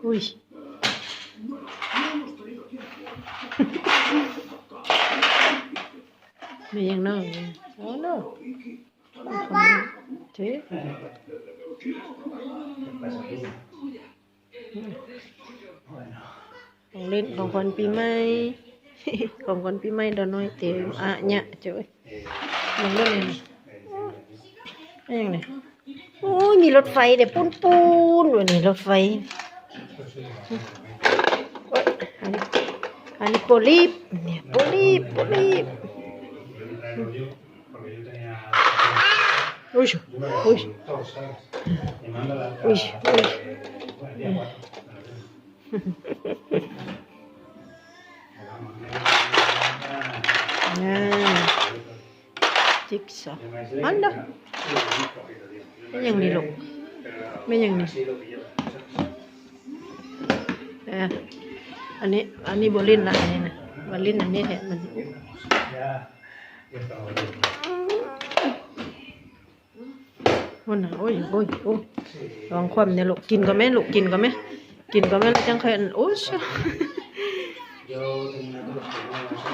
ອຸ້ຍ ແມ່ນຫຍັງເນາະ? ໂອ້ໂນ ເທ ຂອງເຫຼັ້ນຂອງຂວັນປີໃໝ່ ຂອງຂວັນປີໃໝ່ດາວນ້ອຍເຕັມອາຍະ ເຈົ້າເອີຍ. ເບິ່ງເດີນີ້ ອາຫຍັງນີ້? ໂອ້ຍ ມີລົດໄຟເດ້ ປຸ້ນໆ ອັນນີ້ລົດໄຟ. ໂອ້ຍ ອັນນີ້ ອັນນີ້ໂປລີບ ນີ້ໂປລີບ ໂປລີບ. ອຸ້ຍ ອຸ້ຍ ອຸ້ຍ ອຸ້ຍ ອືມ ອ່າ ຈິກຊໍ ອັນດາ ແມ່ນຫຍັງນີ້ລູກ? ແມ່ນຫຍັງນີ້? ເອີ ອັນນີ້ ອັນນີ້ບໍ່ຫຼິ້ນລະ ອັນນີ້ນະ ມາຫຼິ້ນອັນນີ້ແທນມັນ. ພຸ້ນນະ ໂອ້ຍ ໂອ້ຍ ໂອ້ຍ ລະວັງຄວ່ຳເດີລູກ. ກິນກ່ອນແມລູກ ກິນກ່ອນແມ ກິນກ່ອນແມ ແລ້ວຈັ່ງຄ່ອຍອັນ ໂອ້ຍ.